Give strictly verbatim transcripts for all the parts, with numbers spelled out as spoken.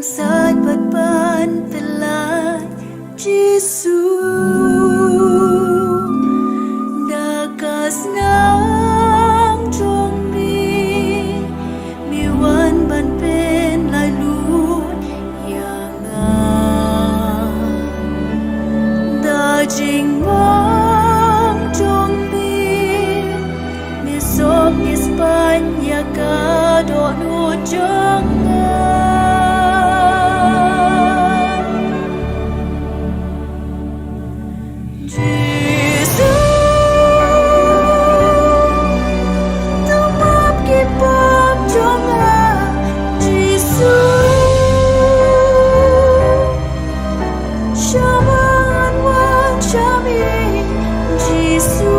Sait bad ban pynlait Jisu, da ka snam jong me, me wan ban pynlait lut ïa nga. Da jingmong jong me, me sop me spah ïa ka dohnud jong nga. Jisu, to map ki pop jong nga. Jisu, sha ba ngan wan sha me, Jisu.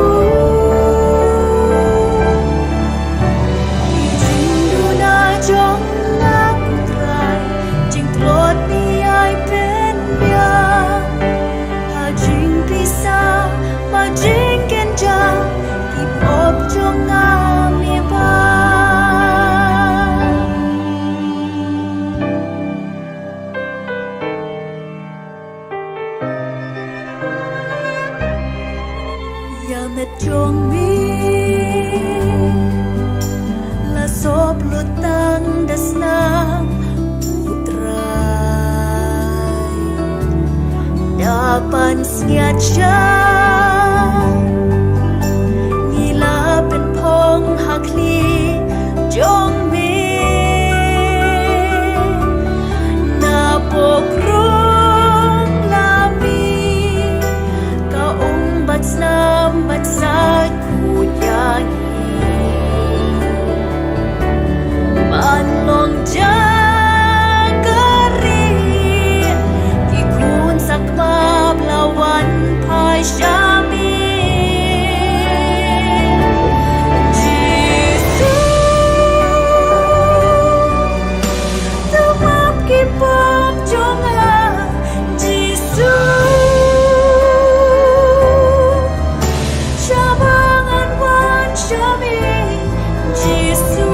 Ki jingduna jong nga ko Trai, jingtlot me ai pynbiang. Ha jingpisa bad jingkynjah, ki pop jong nga me bah. Ïa met jong me la sop lut tang da snam u Trai. Da pansngiat sha ngi la pynphong ha khlieh jong me. Na pokrang la me ka um bad snam bad sait kut ïa ngi. Ban long jaka rieh ki khun sakma ba la wan phai sha me. Jisu, to map ki pop jong nga, Jisu. Sha ba ngan wan sha me, Jisu.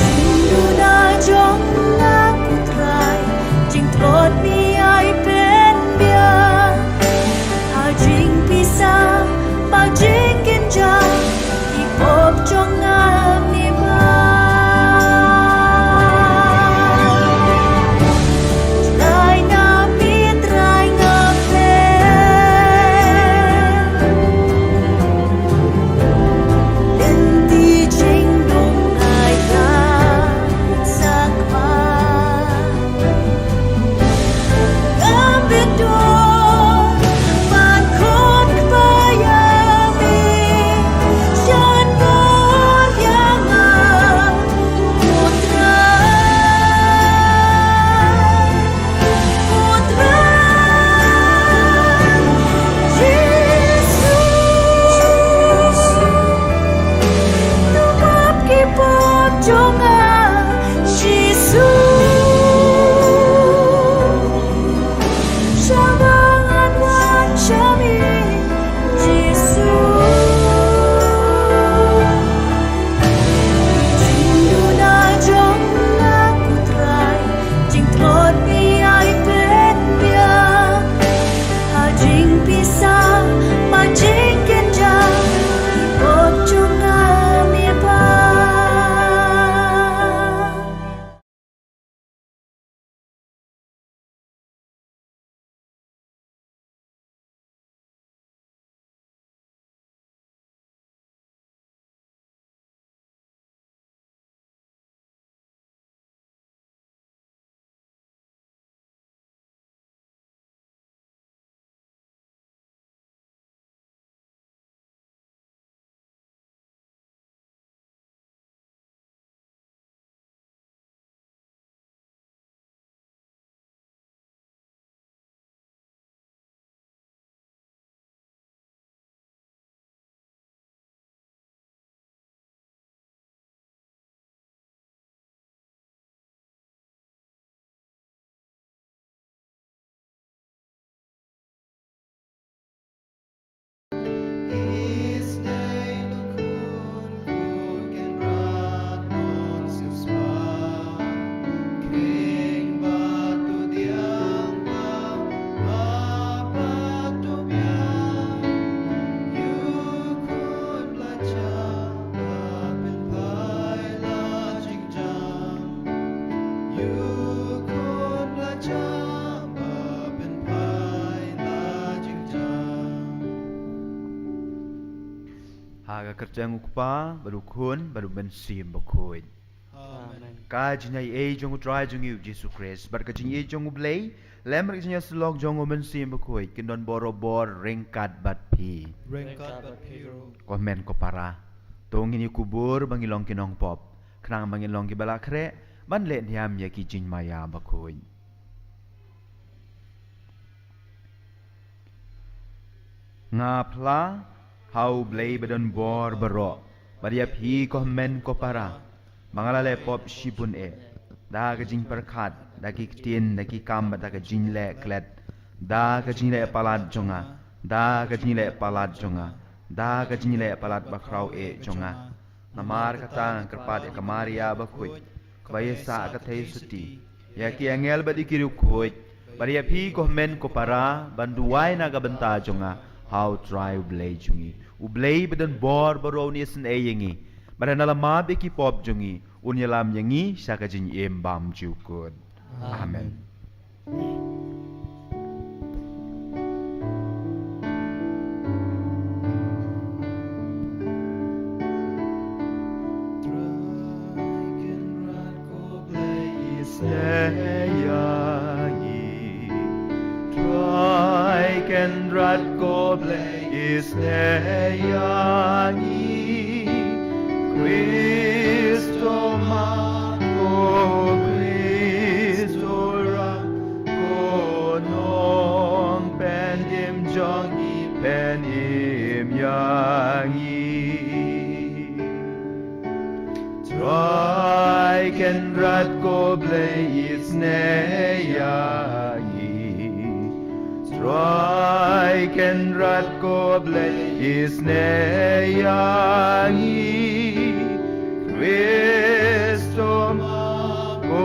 Jingduna jong nga ko Trai, jingtlot me ai pynbiang. Ha jingpisa bad jingkynjah, ki pop jong nga me bah. Trai na me, Trai na phi. Lynti jingdum nga ïa sakma. Ha ka kyrteng u Kpa, bad u Khun, bad u Mynsiem Bakhuid. Amen. Ka jingïaid jong u Trai jong ngi u Jisu Khrist, bad ka jingïeit jong u Blei, lem bad ka jingïasyllok jong u Mynsiem Bakhuid, kin don bor bor ryngkat bad phi. Ryngkat bad phi ruh. Ko hynmen ko para. To ngin ïa kubur ba ngin long ki nongpop. Khnang ba ngin long ki ba la khreh, ban leh niam ïa ki jingmaïa bakhuid. Nga phla ha u Blei ba don bor baroh, bad ïa phi ko hynmen ko para, ba nga la leh pop shibun eh, da ka jingpyrkhat, da ki ktien, da ki kam, bad da ka jingleh klet, da ka jingleh palat jong nga, da ka jingleh palat jong nga, da ka jingleh palat bakhraw eh jong nga. Namar kata nga kyrpad ïa ka Maria bakhuid, kaba ïasah ka theisotti, ïa ki angel bad ïa ki riewkhuid, bad ïa phi ko hynmen ko para, ban duwai na ka bynta jong nga ha u Trai u Blei jong ngi. U Blei ba don bor baroh un isynei ïa ngi, bad un ïalam map ïa ki pop jong ngi, un ïalam ïa ngi sha ka jingim bymjukut. Amen. Amen. Trai Kynrad ko Blei isynei ïa ngi. Trai Kynrad ko Blei isynei ïa ngi. Khrist to map, ko Khrist to rah, ko Nongpynim jong ngi pynim ïa ngi. Trai Kynrad ko Blei isynei ïa ngi. Trai Kynrad ko Blei isynei ïa ngi. Khrist to map, ko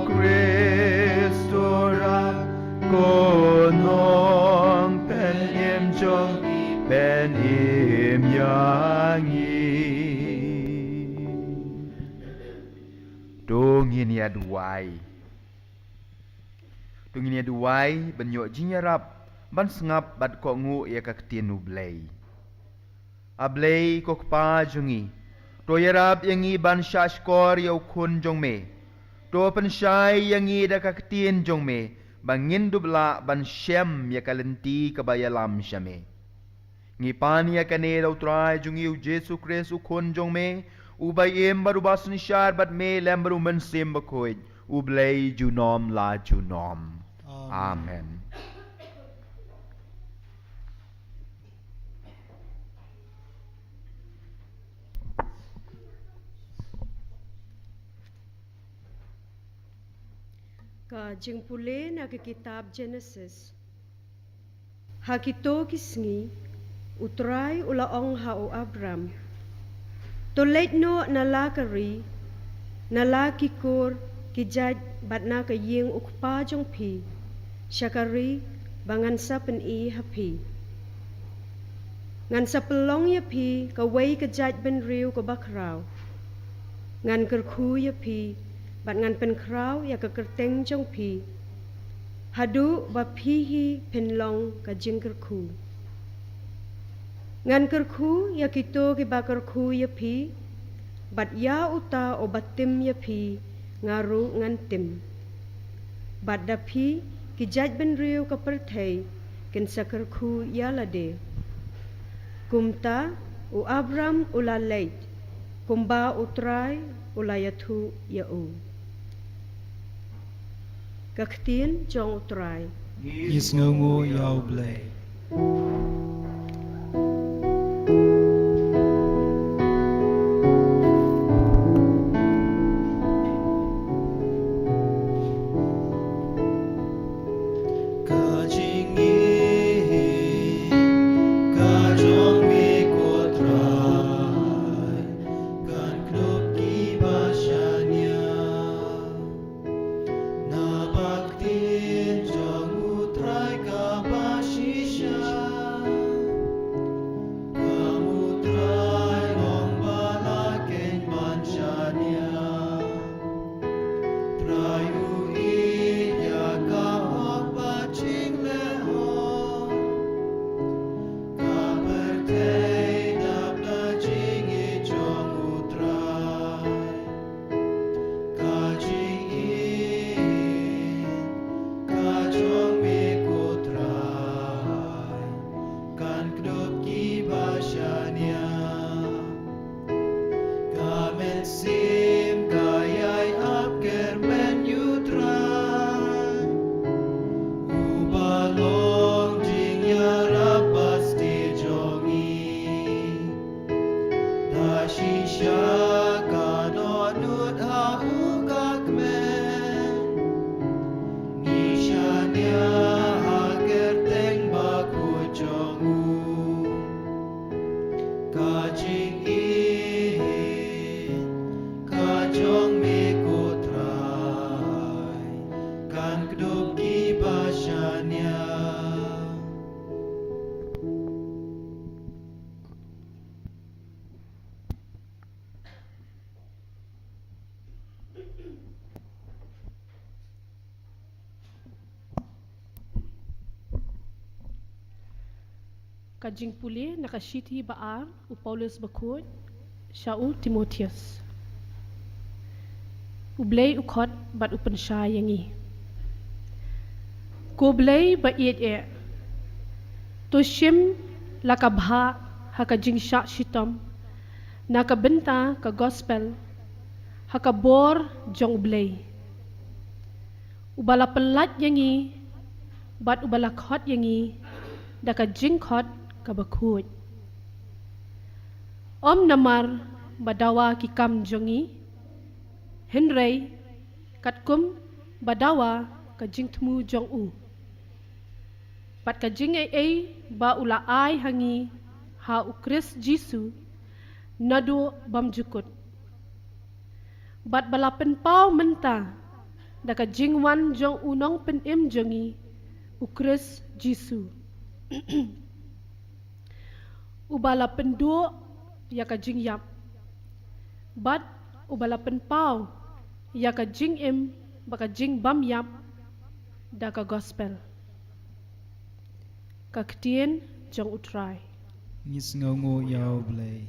Khrist to rah, ko Nongpynim jong ngi pynim ïa ngi. To ngin ïa duwai. To ngin ïa duwai, ban ïoh jingïarap, ban sngap bad kohnguh ïa ka ktien u Blei. A Blei ko Kpa jong ngi, to ïarap ïa ngi ban shahshkor ïa u Khun jong me. To pynshai ïa ngi da ka ktien jong me, ba ngin dup lah ban shem ïa ka lynti kaba ïalam sha me. Ngi pan ïa kane da u Trai jong ngi u Jisu Khrist u Khun jong me, uba im bad uba synshar bad me lem bad u Mynsiem Bakhuid, u Blei junom la junom. Amen. Amen. Ka jingpule na ka kitab Genesis. Ha kito ki sngi, u Trai u la ong ha u Abram, to leit noh na la ka ri, na la ki kur ki jait bad na ka ïing u kpa jong phi, sha ka ri ba ngan sa pyni ha phi. Ngan sa pynlong ïa phi kawei ka jaitbynriew kaba khraw. Ngan kyrkhu ïa phi, bad ngan pynkhraw ïa ka kyrteng jong phi, haduh ba phi hi phin long ka jingkyrkhu. Ngan kyrkhu ïa kito kiba kyrkhu ïa phi, bad ïa uta uba tim ïa phi, nga ruh ngan tim. Bad da phi, ki jaitbynriew ka pyrthei kin sa kyrkhu ïa lade. Kumta, u Abram u la leit, kumba u Trai u la ïathuh ïa u. Ka ktien jong u Trai. Ngi sngewnguh ïa u Blei. Ka jingim ka jong me ko Trai, kan kdup kiba shaniah. Na ka ktien jong u Trai kaba shisha. jong me ko Trai, kan kdup ki ba shaniah. Ka mynsiem ka ïai ap kyrmen ïa u Trai, uba long jingïarap ba sdie jong ngi. Da shisha ka dohnud ha u ka kmen, ngi shaniah ha kyrteng bakhuid jong u. Ka jingïeit ka jong me ko Trai, kan kdup ki ba shaniah. Ka jingpule na ka shithi ba ar u Paulus bakhuid sha u Timotheus. U Blei u khot bad u pynshai ïa ngi. Ko Blei ba ïeit eh, to shim la ka bhah ha ka jingshah shitom na ka bynta ka gospel ha ka bor jong U Blei, uba la pynlait ïa ngi bad uba la khot ïa ngi da ka jingkhot ka bakhuid. Ym namar ba dawa ki kam jong ngi, hynrei katkum ba dawa ka jingthmu jong u, bad ka jingaiei ba u la ai ha ngi ha u Khrist Jisu naduh bymjukut, bad ba la pynpaw mynta da ka jingwan jong u Nongpynim jong ngi, u Khrist Jisu, uba la pynduh ïa ka jingïap bad uba la pynpaw ïa ka jingim bad ka jingbymïap da ka gospel. Ka ktien jong U Trai. Ngi sngewnguh ïa U Blei.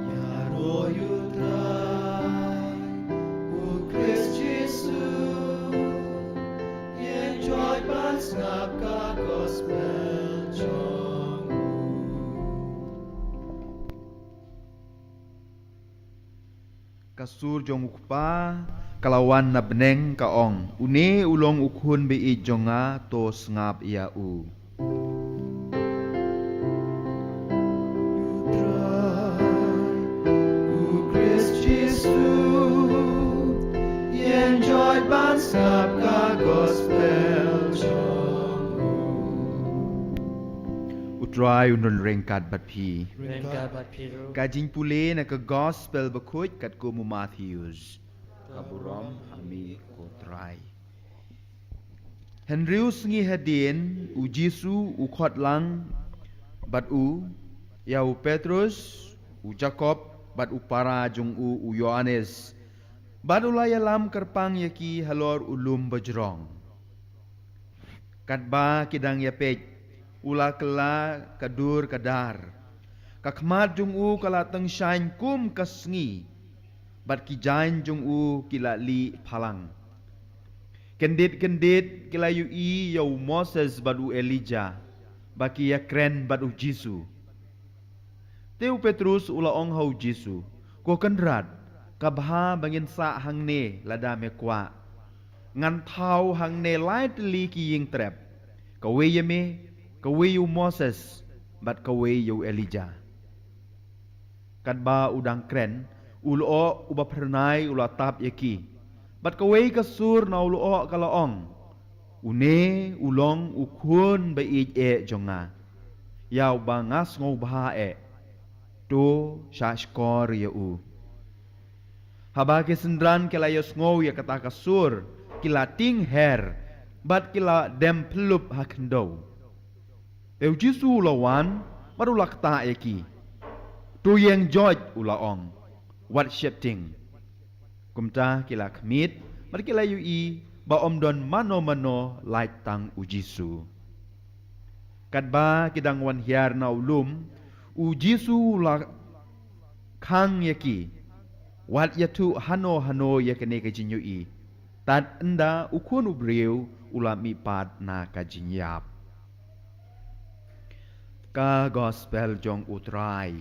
Ïaroh ïa U Trai, u Khrist Jisu, ïeng joit ban sngap ka gospel jong u. Ka sur jong U Kpa ka la wan na bneng, ka ong, une u long u Khun ba ïeit jong nga, to sngap ïa u. U Trai, u Khrist Jisu, ïeng joit ban sngap ka gospel jong u. U Trai un ryngkat bad phi. Ryngkat bad phi ruh. Ka jingpule na ka gospel bakhuid katkum u Mathaios. Ka burom ha me ko Trai. Hynriew sngi hadien, u Jisu u khot lang bad u, ïa u Petrus, u Jakob, bad u para jong u, u Ïoannis, bad u la ïalam kyrpang ïa ki halor u lum bajrong. Katba ki dang ïapeit, u la kylla ka dur ka dar. Ka khmat jong u ka la tyngshaiñ kum ka sngi, bad ki jaiñ jong u ki la lieh phalang. Kyndit kyndit ki la ïohi ïa u Moses bad u Elijah, ba ki ïakren bad u Jisu. Te u Petrus u la ong ha u Jisu, Ko Kynrad, ka bha ba ngin sah hangne lada me kwah. Ngan thaw hangne lai tylli ki ïing trep, kawei ïa me, kawei ïa u Moses, bad kawei ïa u Elijah. Katba u dang kren, u lyoh uba phyrnai u la tap ïa ki. Bad kawei ka sur na u lyoh ka la ong, Une u long u Khun ba ïeit eh jong nga, ïa uba nga sngewbha eh. To shahshkor ïa u. Haba ki synran ki la ïohsngew ïa kata ka sur, ki la tieng her, bad ki la dem pyllup ha khyndew. Te u Jisu u la wan, bad u la ktah ïa ki. To ïeng joit, u la ong, wat sheptieng. Kumta ki la khmied, bad ki la ïohi ba ym don mano mano lait tang u Jisu. Katba ki dang wan hiar na u lum, U Jisu u la khang ïa ki, wat ïathuh hano hano ïa kane ka jingïohi, tad ynda u Khun u Briew u la mihpat na ka jingïap. Ka Gospel jong U Trai.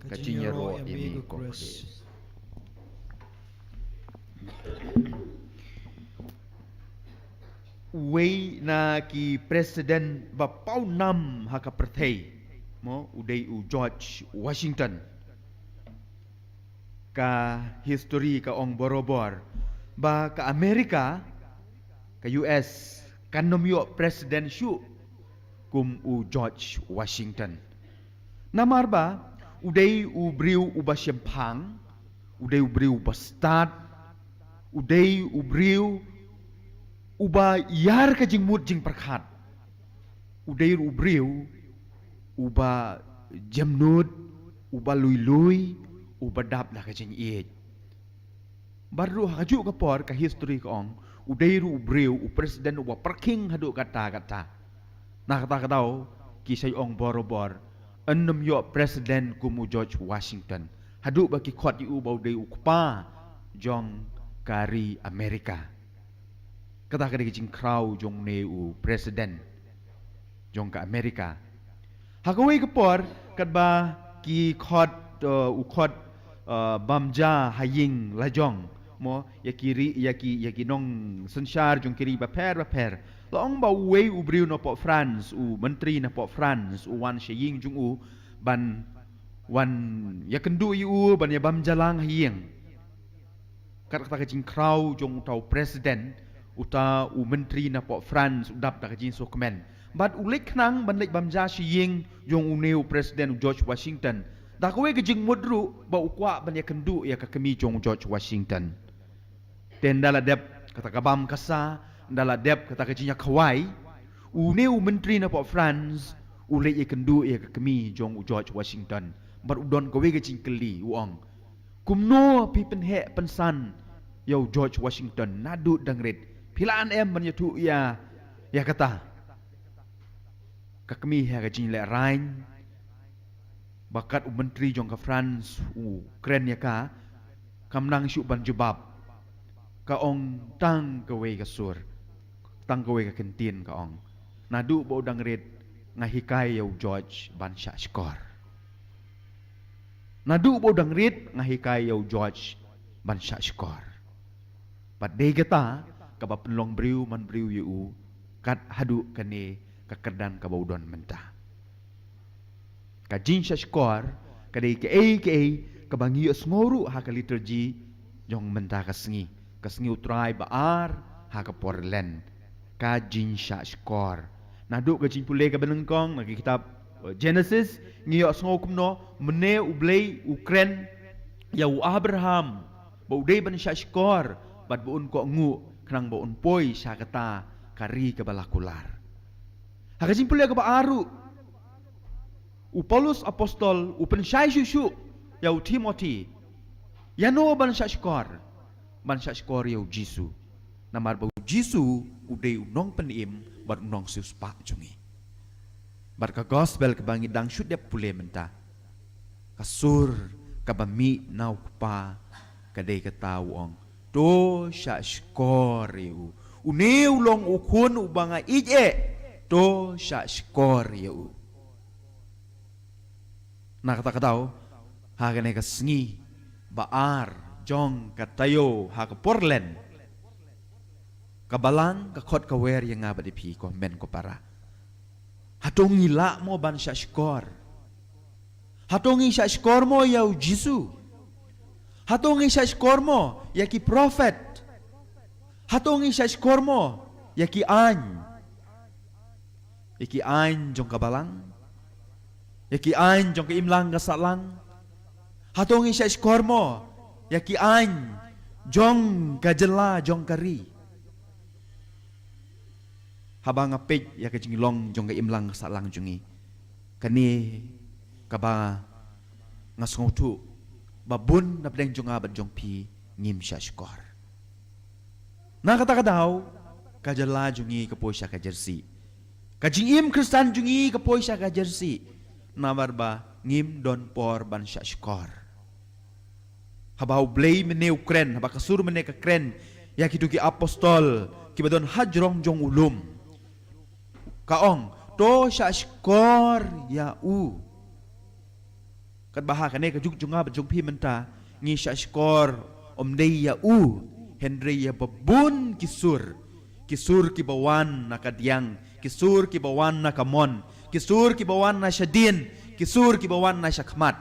Ka jingïaroh ïa me ko Khrist. Uwei na ki president ba paw nam ha ka pyrthei, mo, u dei u George Washington. Ka history ka ong borobor ba ka America, ka U S, kan ym ïoh president shuh kum u George Washington. Namar ba u dei u briew uba shemphang, u dei u briew uba stad, u dei u briew uba ïar ka jingmut jingpyrkhat, u dei u briew uba jemnud, uba lui lui, uba dap da ka jingïeit. Bad ruh ha kajuh ka por ka history ka ong, u dei ruh u briew, u president uba pyrkhing haduh katta katta. Na kata ka daw ki sa ong borobor, yn ym ïoh president kum u George Washington, haduh ba ki khot ïa u ba u dei u kpa jong ka ri America. Kata ka dei ka jingkhraw jong une u president jong ka America. Ha kawei ka por katba ki khot, uh, u khot, uh, bam ja ha ïing la jong, mo, ïa ki ri, ïa ki, ïa ki nongsynshar jong ki ri bapher bapher, la ong ba uwei u briew napoh France, u myntri napoh France, u wan sha ïing jong u ban wan ïakynduh ïa u, ban ïa bam ja lang ha ïing. Kat kata ka jingkhraw jong uta u president, uta u myntri napoh France u dap da ka jingsngewkmen bad u leit khnang ban leit bam ja sha ïing jong une u president u George Washington. Da kawei ka jingmut ruh ba u kwah ban ïakynduh ïa ka kmie jong u George Washington. Te ynda la dep kata ka bam ka sa, ynda la dep kata ka jingïakhawai, une u myntri napoh France u leit ïakynduh ïa ka kmie jong u George Washington bad u don kawei ka jingkylli, u ong, kumno phi pynheh pynsan ïa u George Washington naduh dang rit? Phi la an em ban ïathuh ïa, ïa kata? Ka kmie ha ka jinglehraiñ ba kat u myntri jong ka France u kren ïa ka, kam nang shuh ban jubab. Ka ong tang kawei ka sur, tang kawei ka kyntien, ka ong, naduh ba u dang rit nga hikai ïa u George ban shah shkor. Naduh ba u dang rit nga hikai ïa u George ban shah shkor. Bad dei kata kaba pynlong briew man briew ïa u kat haduh kane ka kyrdan kaba u don mynta. Ka jingshah shkor ka dei kaei kaei kaba ngi ïohsngew ruh ha ka liturgy jong mynta ka sngi, ka sngi u Trai ba ar ha ka por Lent, ka jingshah shkor. Naduh ka jingpule kaba nyngkong na ka kitab, eh, Genesis, ngi ïohsngew kumno mynne U Blei u kren ïa u Abraham ba u dei ban shah shkor bad ba un kohnguh khnang ba un poi sha kata ka ri kaba la kular. Ha ka jingpule kaba ar ruh, u Paulus apostol u pynshai shuh shuh ïa u Timothy ïano ban shah shkor, ban shah shkor ïa u Jisu. Namar ba u Jisu u dei u nongpynim bad u nongsiewspah jong ngi. Bad ka gospel kaba ngi dang shu dep pule mynta, ka sur kaba mih na u Kpa ka dei kata, u ong, to shah shkor ïa u. Une u long u Khun uba nga ïeit eh, to shah shkor ïa u. Na kata ka daw, ha kane ka sngi ba ar jong ka taïew ha ka por Lent, ka Balang ka khot ka wer ïa nga bad ïa phi, ko hynmen ko para. Hato ngi lah mo ban shah shkor? Hato ngi shah shkor mo ïa u Jisu? Hato ngi shah shkor mo ïa ki prophet? Hato ngi shah shkor mo ïa ki aiñ? Ïa ki aiñ jong ka Balang, ïa ki aiñ jong ka imlang ka sahlang? Hato ngi shah shkor mo ïa ki aiñ jong ka jylla jong ka ri? Haba nga peit ïa ka jinglong jong ka imlang ka sahlang jong ngi, kane kaba nga sngewthuh ba bun na pdeng jong nga bad jong phi ngim shah shkor. Na kata ka daw, ka jylla jong ngi ka poi sha ka jyrsieh. Ka jingim Khristan jong ngi ka poi sha ka jyrsieh. Namar ba ngim don por ban shah shkor. Haba U Blei mynne u kren, haba ka sur mynne ka kren ïa kito ki apostol kiba don hajrong jong u lum, ka ong, to shah shkor ïa u. Katba ha kane ka juk jong nga bad jong phi mynta, ngi shah shkor ym dei ïa u, hynrei ïa ba bun ki sur. Ki sur kiba wan na ka diang, ki sur kiba wan na ka mon, ki sur kiba wan na shadien, ki sur kiba wan na shakhmat.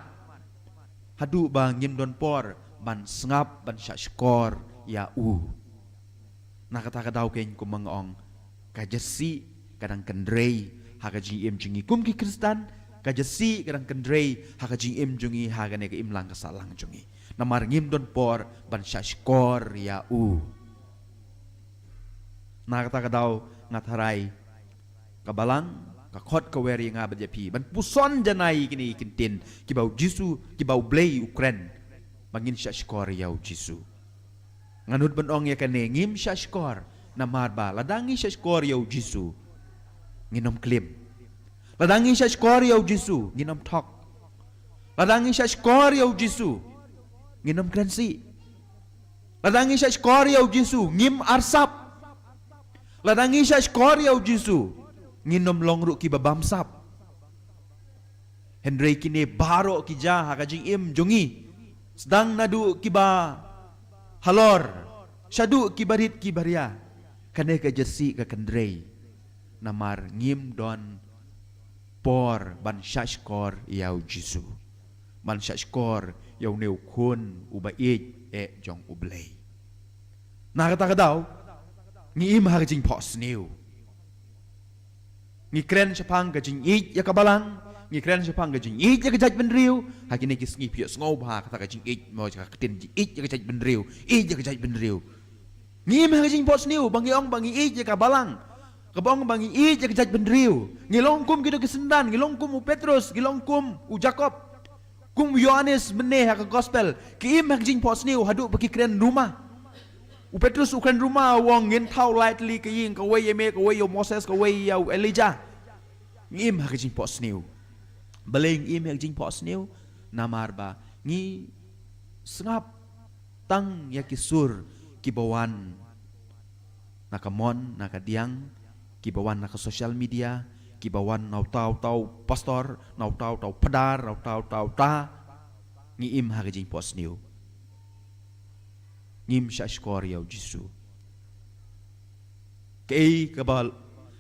Haduh ba ngim don por ban sngap, ban shah shkor ïa u. Na kata ka daw keiñ, kumba nga ong, ka jasi ka dang kynrei ha ka jingim jong ngi kum ki Khristan, ka jasi ka dang kynrei ha ka jingim jong ngi ha kane ka imlang ka sahlang jong ngi. Namar ngim don por ban shah shkor ïa u. Na kata ka daw nga tharai ka Balang ka khot ka wer ïa nga bad ïa phi ban puson janai kine ki ktien kiba U Jisu, kiba U Blei u kren, ba ngin shah shkor ïa U Jisu. Nga nud ban ong ïa kane, ngim shah shkor, namar ba lada ngi shah shkor ïa U Jisu, ngin ym klim. Lada ngi shah shkor ïa U Jisu, ngin ym thok. Lada ngi shah shkor ïa U Jisu, ngin ym kren sih. Lada ngi shah shkor ïa U Jisu, ngim arsap. Lada ngi shah shkor ïa U Jisu, ngin ym long ruh kiba bamsap. Hynrei kine baroh ki jia ha ka jingim jong ngi, sdang naduh kiba halor shaduh kiba rit kiba ria. Kane ka jasi ka kynrei, namar ngim don por ban shah shkor ïa U Jisu, ban shah shkor ïa une u khun uba ïeit eh jong U Blei. Na kata ka daw, ngi im ha ka jingphohsniew. Ngi kren shaphang ka jingïeit ïa ka Balang, ngi kren shaphang ka jingïeit ïa ka jaitbynriew. Ha kine ki sngi phi ïohsngew bha kata ka jingïeit, mo, ka ktien jingïeit ïa ka jaitbynriew, ïeit ïa ka jaitbynriew. Ngi im ha ka jingphohsniew ba ngi ong ba ngi ïeit ïa ka Balang, kaba ong ba ngi ïeit ïa ka jaitbynriew. Ngi long kum kito ki synran, ngi long kum u Petrus, ngi long kum u Jakob, kum u Ïohannes mynne ha ka gospel, ki im ha ka jingphohsniew haduh ba ki kren ruma. U Petrus u kren ruma, u ong, ngin thaw lai tylli ka ïing, kawei ïa me, kawei ïa u Moses, kawei ïa u Elijah. Ngi im ha ka jingphohsniew. Balei ngi im ha ka jingphohsniew? Namar ba ngi sngap tang ïa ki sur kiba wan na ka mon, na ka diang, kiba wan na ka social media, kiba wan na uta uta u pastor, na uta uta u phadar, na uta uta uta. Ngi im ha ka jingphohsniew. Ngim shah shkor ïa U Jisu. Kaei kaba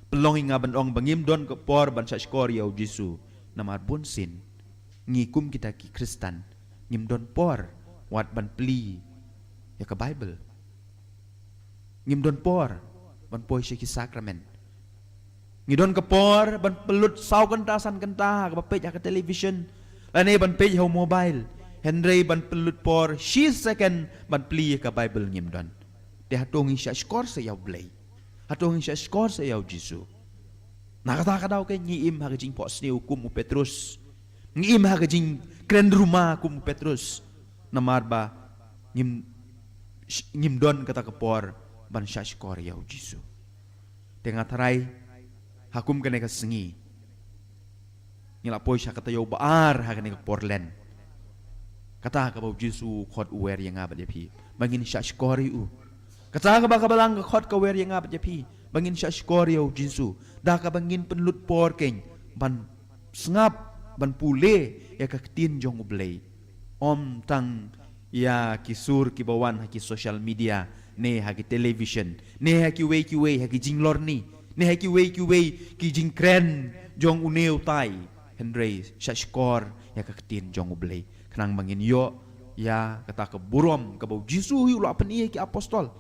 pynlong ïa nga ban ong ba ngim don ka por ban shah shkor ïa U Jisu? Namar bunsien ngi kum kita ki Khristan ngim don por wat ban plie ïa ka Baibl. Ngim don por ban poi sha ki sakramen. Ngi don ka por ban pynlut saw kynta san kynta ha kaba peit ha ka television, lane ban peit ha u mobile. Hynrei ban pynlut por shi second ban plie ïa ka Baibl ngim don. Te hato ngi shah shkor sa ïa U Blei? Hato ngi shah shkor sa ïa U Jisu? Na kata ka daw keiñ ngi im ha ka jingphohsniew kum u Petrus. Ngi im ha ka jingkren ruma kum u Petrus. Namar ba ngim, ngim don kata ka por ban shah shkor ïa U Jisu. Te nga tharai ha kum kane ka sngi ngi la poi sha ka taïew ba ar ha kane ka por Lent. Kata kaba U Jisu u khot u wer ïa nga bad ïa phi ba ngin shah shkor ïa u. Kata kaba ka Balang ka khot ka wer ïa nga bad ïa phi ba ngin shah shkor ïa U Jisu, da kaba ngin pynlut por keiñ ban sngap, ban pule ïa ka ktien jong U Blei. Ym tang ïa ki sur kiba wan ha ki social media, ne ha ki television, ne ha kiwei kiwei, ha ki jinglorni, ne ha kiwei kiwei ki jingkren jong une utai. Hynrei shah shkor ïa ka ktien jong U Blei, khnang ba ngin ïoh ïa kata ka burom kaba U Jisu hi u la pyni ïa ki apostol.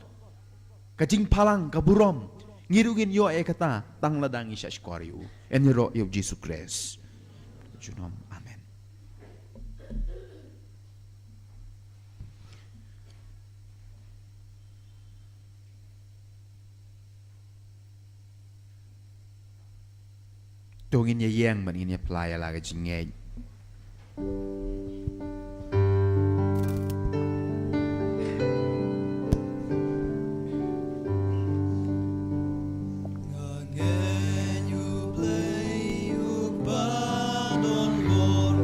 Ka jingphalang, ka burom, ngi ruh ngin ïoh ïa kata tang lada ngi shah shkor ïa u. Yn ïaroh ïa U Jisu Khrist. Junom. Amen. To ngin ïa ïeng bad ngin ïa phla ïa la ka jingngeit. Nga ngeit U Blei uba don bor,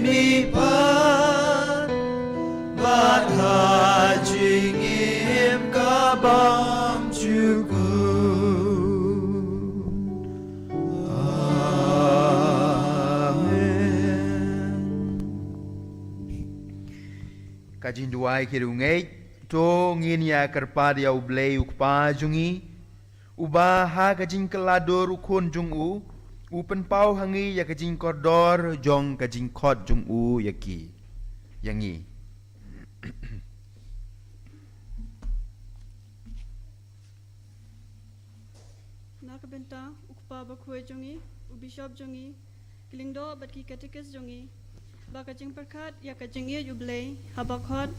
Mihpat bad ha jingim ka bam jukut. Amen. Ka jingduwai ki riewngeit. To ngin ïa kyrpad ïa U Blei U Kpa jong ngi, uba ha ka jingkylla dur U Khun jong u, u pynpaw ha ngi ïa ka jingkordor jong ka jingkhot jong u ïa ki, ïa ngi. Na ka bynta U Kpa Bakhuid jong ngi, u Bishop jong ngi, ki lyngdoh bad ki katekis jong ngi, ba ka jingpyrkhat ïa ka jingïeit U Blei haba khot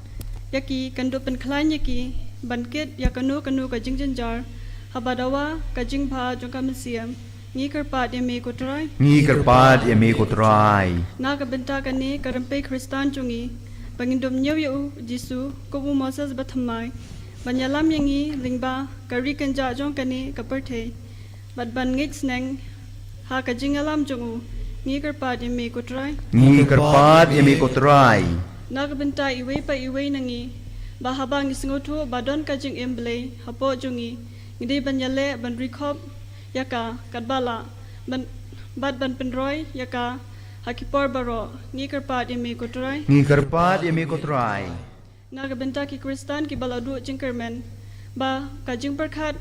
ïa ki kan dup pynkhlaiñ ïa ki ban kit ïa kano kano ka jingjynjar, haba dawa ka jingbha jong ka mynsiem. Ngi kyrpad ïa me ko Trai. Ngi kyrpad ïa me ko Trai. Na ka bynta kane ka rympei Khristan jong ngi, ba ngin dup ñiew ïa u Jisu kum u Moses bathymmai, ban ïalam ïa ngi lyngba ka ri kynjah jong kane ka pyrthei, bad ban ngeit sneng ha ka jingïalam jong u. Ngi kyrpad ïa me ko Trai. Ngi kyrpad ïa me ko Trai. Na ka bynta iwei pa iwei na ngi, ba haba ngi sngewthuh ba don ka jingim Blei hapoh jong ngi, ngi dei ban ïaleh ban ri khop ïa ka katba lah, ban, bad ban pynroi ïa ka ha ki por baroh. Ngi kyrpad ïa me ko Trai. Ngi kyrpad ïa me ko Trai. Na ka bynta ki Khristan kiba la duh jingkyrmen, ba ka jingpyrkhat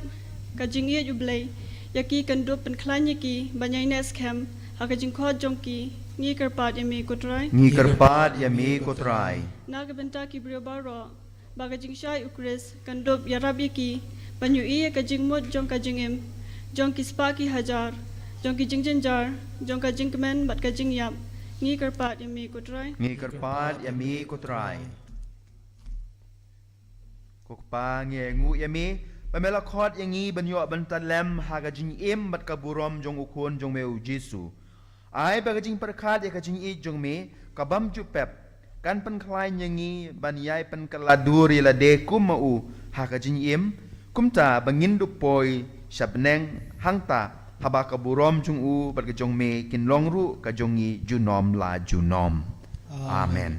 ka jingïeit U Blei ïa ki kan dup pynkhlaiñ ïa ki ban ïaineh skhem ha ka jingkhot jong ki. Ngi kyrpad ïa me ko Trai. Ngi kyrpad ïa me ko Trai. Na ka bynta ki briew baroh, ba ka jingshai U Khrist kan dup ïarap ïa ki ban ïohi ïa ka jingmut jong ka jingim, jong ki spah ki hajar, jong ki jingjynjar, jong ka jingkmen bad ka jingïap. Ngi kyrpad ïa me ko Trai. Ngi kyrpad ïa me ko Trai. Ko Kpa, ngi ainguh ïa me ba me la khot ïa ngi ban ïoh ban tat lem ha ka jingim bad ka burom jong U Khun jong me U Jisu. Ai ba ka jingpyrkhat ïa ka jingïeit jong me ka bym ju pep kan pynkhlaiñ ïa ngi ban ïai pynkylla dur ïa lade kum ma u ha ka jingim, kumta ba ngin dup poi sha bneng hangta, haba ka burom jong u bad ka jong me kin long ruh ka jong ngi junom la junom. Amen. Amen.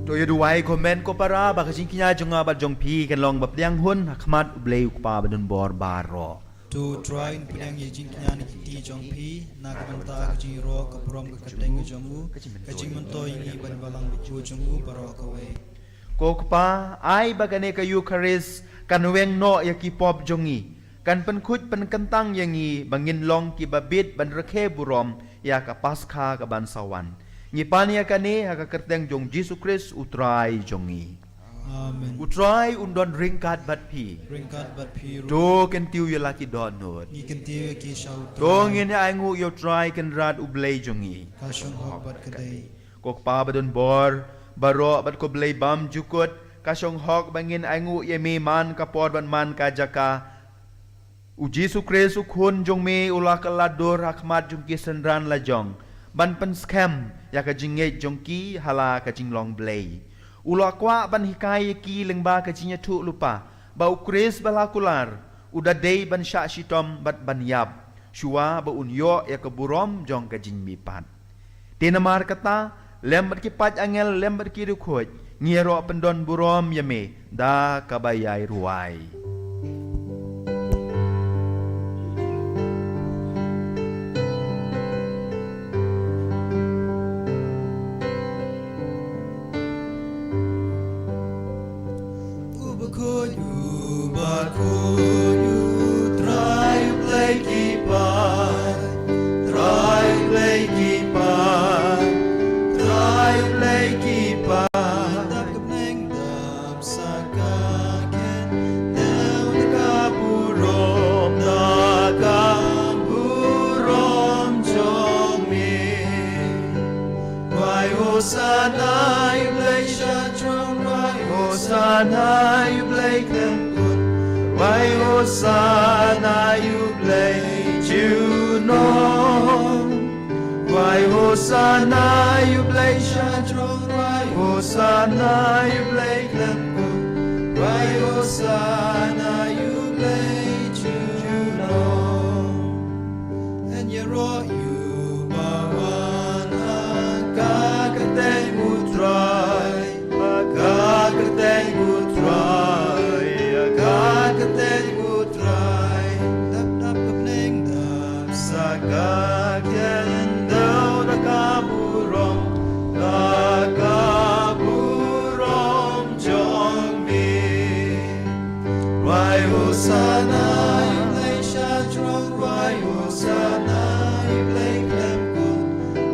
To ïa duwai kumne ko para, ba ka jingkñia jong nga bad jong phi kan long ba pdiang hun ha khmat U Blei U Kpa badonbor baroh. To U Trai un pdiang ïa ka jingkñia na ka kti jong phi, na ka bynta ka jingïaroh ka burom ka kyrteng ka jong u, ka jingmyntoi ïa ngi bad ïa ka balang bakhuid jong u baroh kawei. Ko Kpa, ai ba kane ka Eukharist kan weng noh ïa ki pop jong ngi, kan pynkhuid pynkyntang ïa ngi ba ngin long kiba bit ban rakhe burom ïa ka Paskha kaban sa wan. Ngi pan ïa kane ha ka kyrteng jong U Jisu Khrist U Trai jong ngi. Amen. U Trai un don ryngkat bad phi. Ryngkat bad phi ruh. To kyntiew ïa la ki dohnud. Ngi kyntiew ïa ki sha U Trai. To ngin ïa ainguh ïa U Trai Kynrad U Blei jong ngi. Ka shong hok bad ka dei. Ko Kpa badonbor baroh bad ko Blei bymjukut, ka shong hok ba ngin ainguh ïa me man ka por bad man ka jaka. U Jisu Khrist U Khun jong me u la kylla dur ha khmat jong ki synran la jong, ban pynskhem ïa ka jingngeit jong ki ha la ka jinglong Blei. U la kwah ban hikai ïa ki lyngba ka jingïathuhlypa ba U Khrist ba la kular U da dei ban shah shitom bad ban ïap shuwa ba un ïoh ïa ka burom jong ka jingmihpat. Te namar kata, lem bad ki paid angel, lem bad ki riewkhuid, ngi ïaroh pyndon burom ïa me da kaba ïai rwai. Uba khuid, uba khuid, u Trai u Blei ki paid, Trai u Blei ki paid, Trai u Blei ki paid. Dap ka bneng, dap sa ka khyndew, da ka burom, da ka burom jong me. Rwai Hosana ïa u Blei sha jrong, rwai Hosana ïa u Blei khlem kut, rwai Hosana ïa u Blei junom. Rwai Hosana ïa u Blei sha jrong, rwai Hosana ïa u Blei khlem kut, rwai Hosana ïa u Blei junom. Ngan ïaroh ïa uba wan ha ka kyrteng u Trai, ha ka kyrteng u Trai, ha ka kyrteng u Trai. Dap, dap ka bneng, dap sa ka khyndew, da ka burom, da ka burom jong me. Rwai Hosana ïa u Blei sha jrong, rwai Hosana ïa u Blei khlem kut,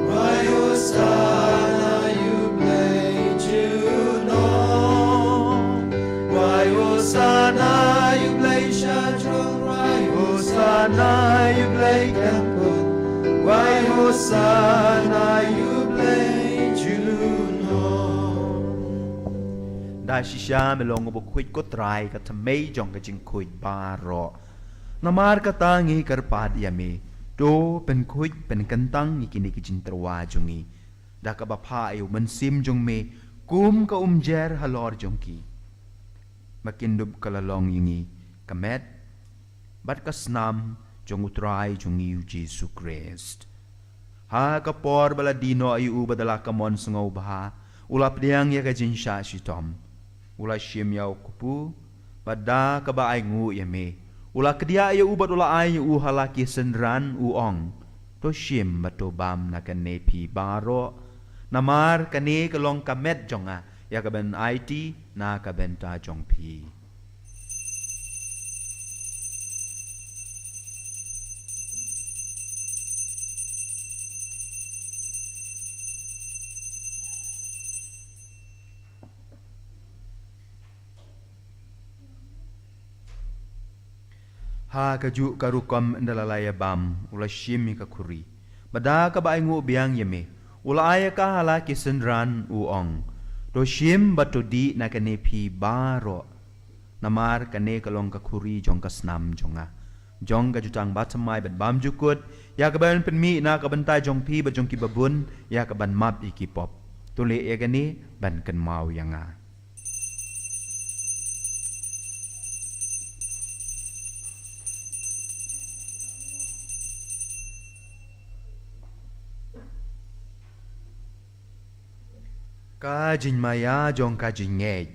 rwai Hosana ïa u Blei junom. Rwai Hosana ïa u Blei sha jrong, rwai Hosana ïa u Blei khlem kut, rwai Hosana ïa u Blei junom. Da shisha me long uba khuid ko Trai, ka thymmei jong ka jingkhuid baroh. Namar kata ngi kyrpad ïa me, to pynkhuid pynkyntang ïa kine ki jingtyrwa jong ngi da kaba phah ïa u Mynsiem jong me kum ka umjer halor jong ki, ba kin dup ka la long ïa ngi ka met bad ka snam jong u Trai jong ngi u Jisu Khrist. Ha ka por ba la die noh ïa u bad da la ka mon sngewbha, u la pdiang ïa ka jingshah shitom. U la shim ïa u kpu bad da kaba ainguh ïa me, u la kdiah ïa u bad u la ai ïa u ha la ki synran, u ong: To shim bad to bam na kane phi baroh, namar kane ka long ka met jong nga, ïa kaban aiti na ka bynta jong phi. Ha kajuh ka rukom ynda la ïa bam, u la shim ïa ka khuri, bad da kaba ainguh biang ïa me, u la ai ïa ka ha la ki synran, u ong: To shim bad to dih na kane phi baroh, namar kane ka long ka khuri jong ka snam jong nga, jong ka jutang bathymmai bad bymjukut, ïa kaban pynmih na ka bynta jong phi bad jong kiba bun, ïa kaban map ïa ki pop. To leh ïa kane ban kynmaw ïa nga. Ka jingmaïa jong ka jingngeit.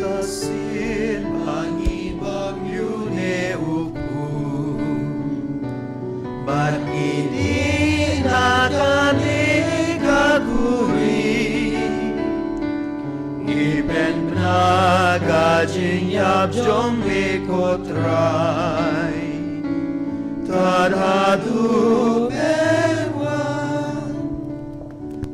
Ka sien ba ngi bam ïa une u kpu, bad ngi dih na kane ka khuri, ngi pynbna ka jingïap jong me ko Trai, tad haduh phin wan.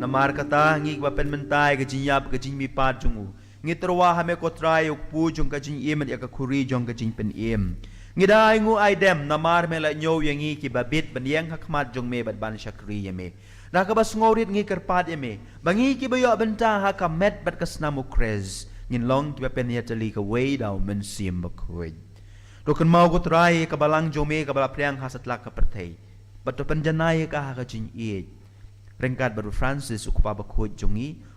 Namar kata, ngi kiba pynmynta ïa ka jingïap, ka jingmihpat jong u, ngi tyrwa ha me ko Trai, u kpu jong ka jingim, ïa ka khuri jong ka jingpynim. Ngi da ainguh aidem namar me la ñiew ïa ngi kiba bit ban ïeng ha khmat jong me bad ban shakri ïa me. Da kaba sngewrit ngi kyrpad ïa me ba ngi kiba ïoh bynta ha ka met bad ka snam u Khrist, ngin long kiba pynïatylli kawei da u Mynsiem Bakhuid. To kynmaw ko Trai ïa ka balang jong me kaba la pdiang ha satlak ka pyrthei, bad to pynjanai ïa ka ha ka jingïeit, ryngkat bad u Francis u kpa bakhuid jong ngi,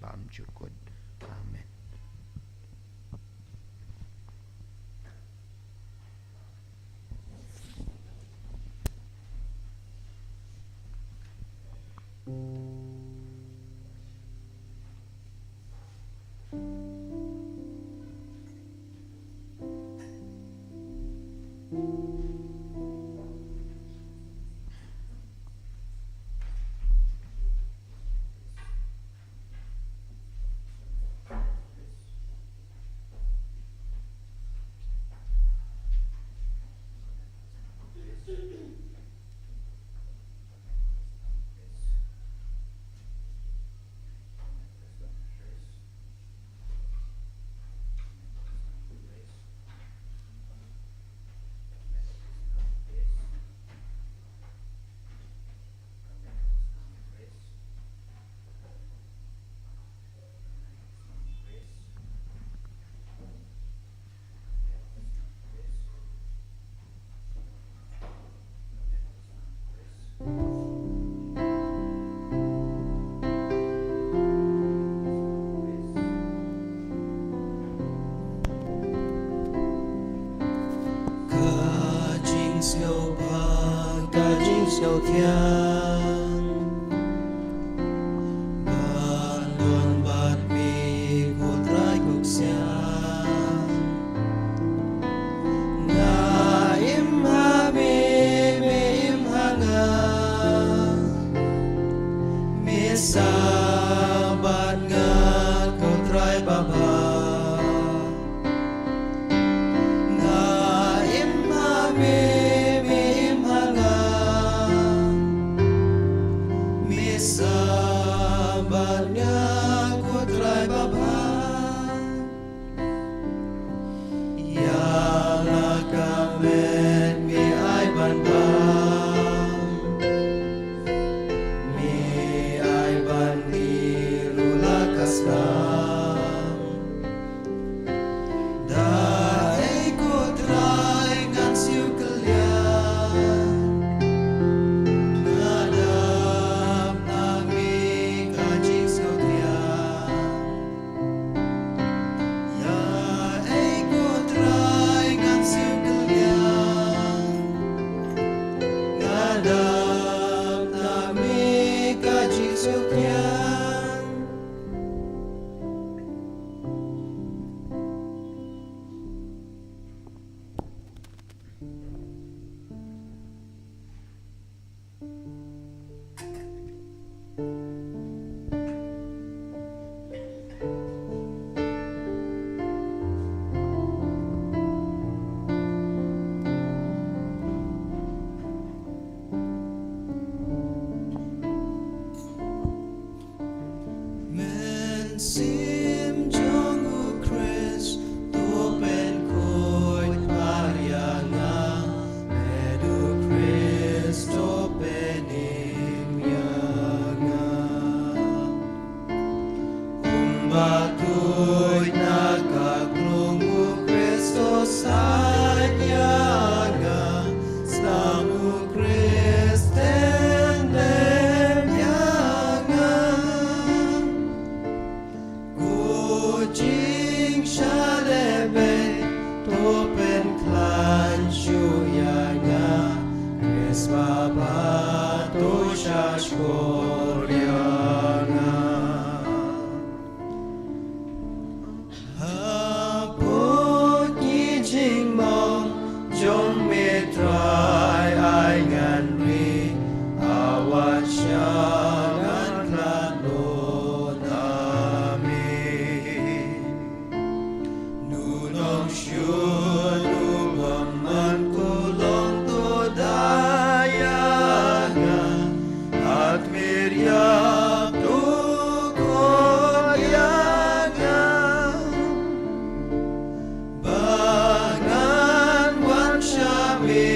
bymjukut. Amen. Thiang. Ban don bad me ko Trai Khuksiang. Nga im ha me, me im ha nga. Me sah bad nga ko Trai babha. Nga im ha me, me im ha nga. Me sah bad nga ko Trai babha. Ïa la ka met me ai ban bam. Me ai ban die ruh la ka sdang. Da ei ko Trai ngan siew kylliang. Nga dap na me ka jingsngewthiang. Da ei ko Trai ngan siew kylliang. Nga dap na me ka jingsngewthiang. Mynsiem jong u Khrist to pynkhuid ïa nga, met u Khrist to pynim ïa nga. Um ba tuid na ka krung u Khrist to sait ïa nga, sdang u Khrist teng lem ïa nga. Ko jingshah lehbeiñ to pynkhlaiñ shuh ïa nga, Khrist Baba to shahshkor ïa nga. Hapoh ki jingmong jong me Trai ai ngan ri, awat sha ngan khlad lut ha me. Nongshun u bymman kulong to da ïa nga, hat mir ïa to khot ïa nga. Ba ngan wan sha me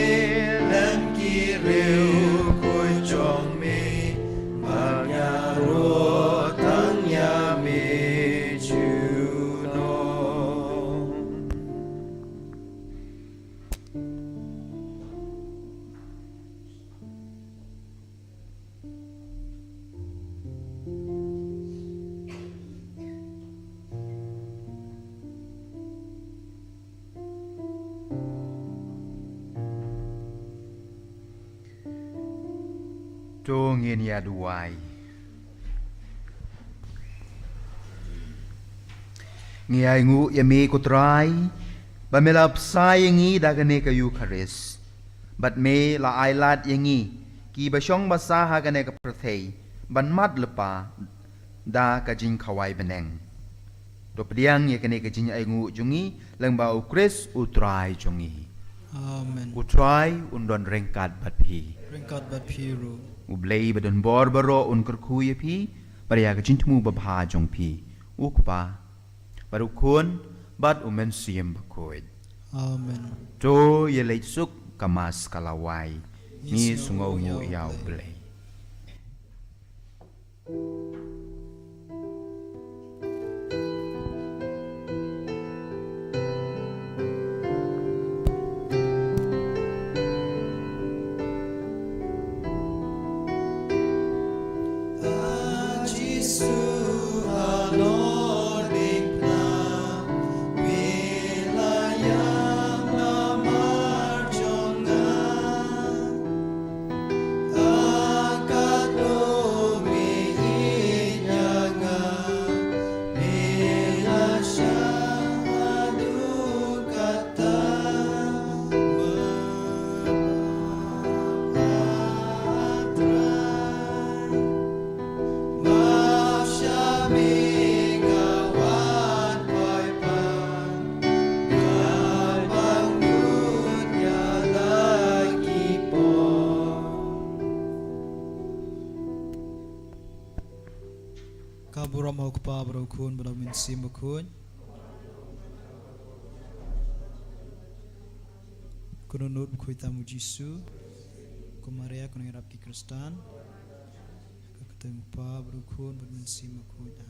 lem ki riewkhuid jong me, ba nga ruh tang ïa me junom. To ngin ïa duwai. Ngi ainguh ïa me ko Trai, ba me la bsa ïa ngi da kane ka Eukharist. Bad me la ailad ïa ngi, ki ba shong ba sah ha kane ka pyrthei, ban mad lypa da ka jingkhawai bneng. To pdiang ïa kane ka jingainguh jong ngi lyngba u Khrist u Trai jong ngi. Amen. U Trai un don ryngkat bad phi. Ryngkat bad phi ruh. U Blei ba don bor baroh un kyrkhu ïa phi, bad ïa ka jingthmu babha jong phi. U Kpa, bad u Khun, bad u Mynsiem Bakhuid. Amen. To ïa leit suk, ka Mass ka la wai. Ngi sngewnguh ïa u Blei. Ka burom ha u Kpa bad ha u Khun bad ha u Mynsiem Bakhuid. Ko Nongnud Bakhuid tam u Jisu. Ko Maria ko Nongïarap ki Khristan. Ka kyrteng u Kpa bad u Khun bad u Mynsiem Bakhuid.